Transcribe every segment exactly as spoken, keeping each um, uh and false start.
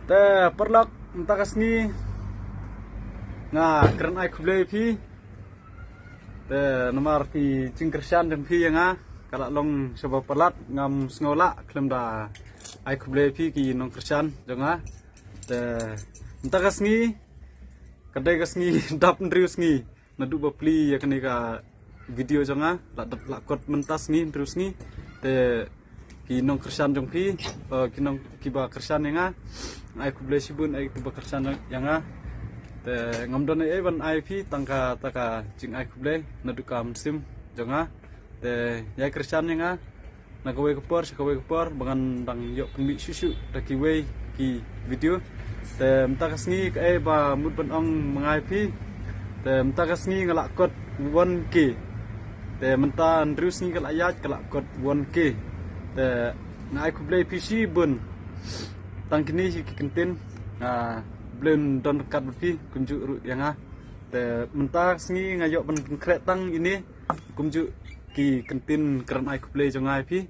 Te paralok, mynta ka sngi nga kren ai khublei phi. Te namar ki jingkyrshan jong phi ïa nga ka la long shaba palat, ngam sngew lah khlem da ai khublei phi ki nongkyrshan jong nga. Te mynta ka sngi ka dei ka sngi dap hynriew sngi naduh ba plie ïa kane ka video jong nga, la dap la kot mynta sngi hynriew sngi. Te ki nongkyrshan jong phi, eh, ki nong kiba kyrshan ïa nga, ai khublei shibun, ai kiba kyrshan ïa nga. Te ngam don ei ei ban ai phi tang kata ka jingai khublei naduh ka mynsiem jong nga. Te ïai kyrshan ïa nga na kawei ka por sha kawei ka por ba ngan dang ïoh pynmih shuh shuh da kiwei ki video. Te mynta ka sngi kaei ba mut ban ong ma nga ïa phi, te mynta ka sngi nga la kot one K. Te mynta hynriew sngi ka la ïaid ka la kot one K. Te nga ai khublei phi shibun. Tang kine hi ki kyntien, ah, U Blei un don ryngkat bad phi kumjuh ruh ïa nga. Te mynta ka sngi nga ïoh ban pynkhreh tang ine kumjuh ki kyntien kren ai khublei jong nga ïa phi.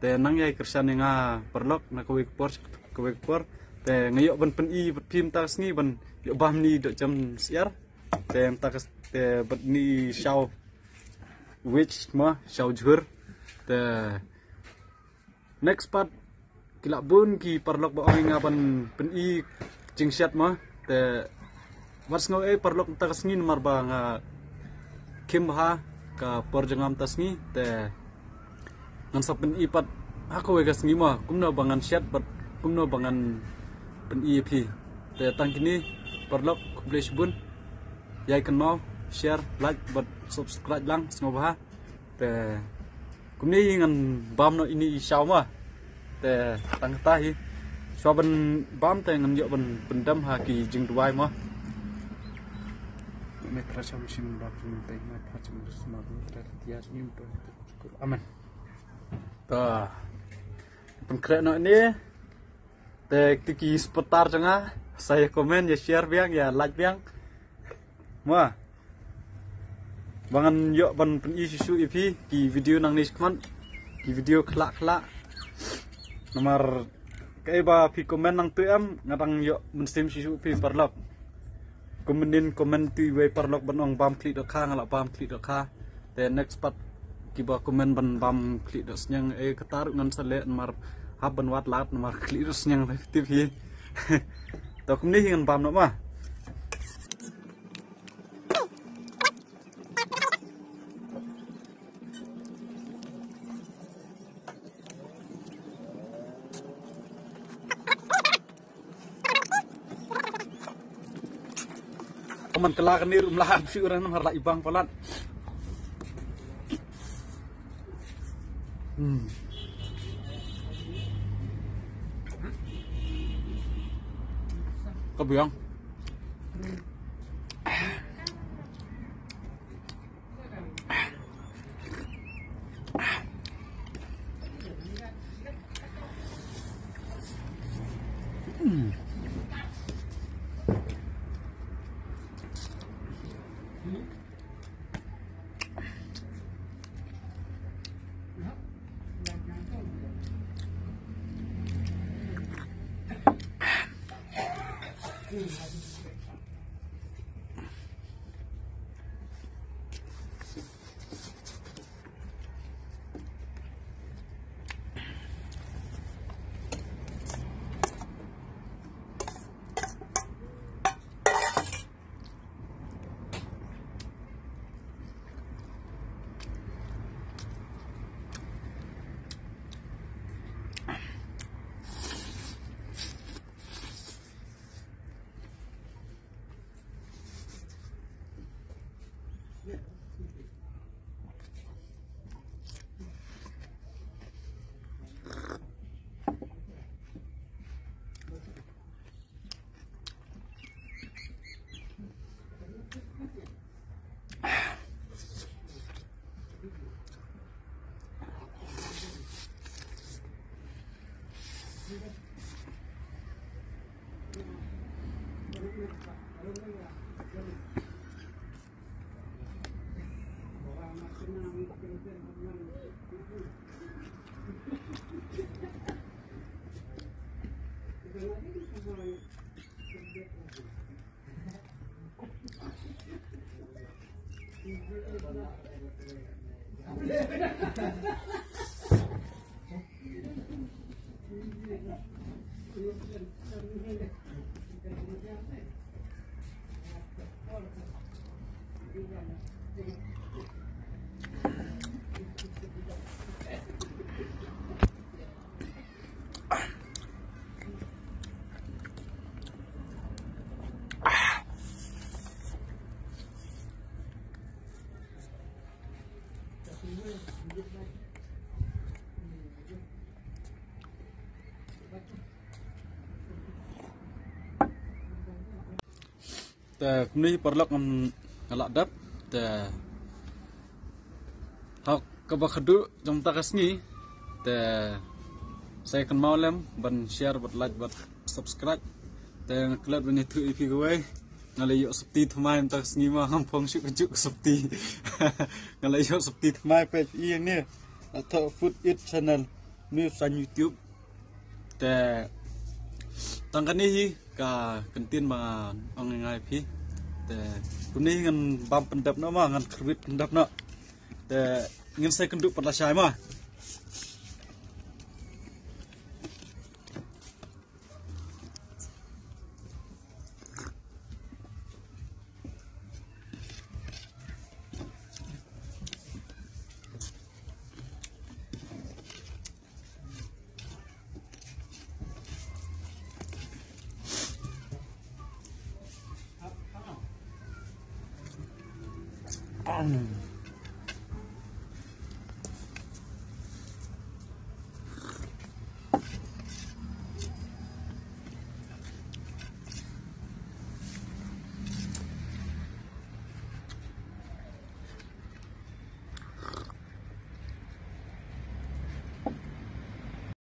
Te nang ïai kyrshan ïa nga paralok na kawei ka por kawei ka por. Te nga ïoh ban pyni bad phi mynta ka sngi ban ïoh bam ni doh jem syiar. Te mynta ka s- te bad ni shaw witch ma shaw jhur. Te next part ki la bun ki paralok ba ong ïa nga ban pyni jingshet ma. Te wat sngew ei paralok mynta ka sngi namar ba nga khim bha ka por jong nga mynta sngi. Te ngan sa pyni pat ha kawei ka sngi ma kumno ba ngan shet bad kumno ba ngan pyni ïa phi. Te tang kine paralok, khublei shibun. Ïai kynmaw share, like bad subscribe lang, sngewbha. Te kumne hi ngan bam noh ine i shaw ma. Te tang kata hi. Shuwa ban bam te ngan ïoh ban pyndem ha ki jingduwai ma. Amen. Ta pynkhreh noh ine. Te kito ki supporter jong nga, sa ïa comment, ïa share biang, ïa like biang. Ma ba ngan ïoh ban pyni shuh shuh ïa phi ki video nangne shakhmat, ki video khlak khlak. Namar kaei ba phi comment nangtu em nga dang ïoh mynsiem shuh shuh phi paralok. Kum mynnin comment tu iwei paralok ban ong bam khlieh dohkha, nga la bam khlieh dohkha. Te next part kiba comment ban bam khlieh dohsniang, eh, kata ruh ngan sa leh namar hap ban wad lad namar khlieh dohsniang te tip hi. To kumne hi ngan bam noh ma. Ka man kylla kane ruh ym lah ban shu rah namar la i bang palat. Hmm. Ka biang. Te kumne paralok, ngam, nga lah dep. Te ha kaba khadduh jong kata ka sngi, te sa kynmaw lem ban share, bad like, bad subscribe. Te nga klet ban ïathuh ïa phi kawei, nga la ïoh sopti thymmai mynta ka sngi, ma ngam phong shuh kajuh ka sopti. Nga la ïoh sopti thymmai, peit ïa ne, la thoh Food Eat Channel, New Sign YouTube. Te tang kane hi ka kyntien ba nga ong ïa nga ïa phi. Te kumne hi ngan bam pyndep noh ma, ngan khyrwit pyndep noh. Te ngin sa ïakynduh pat lashai ma.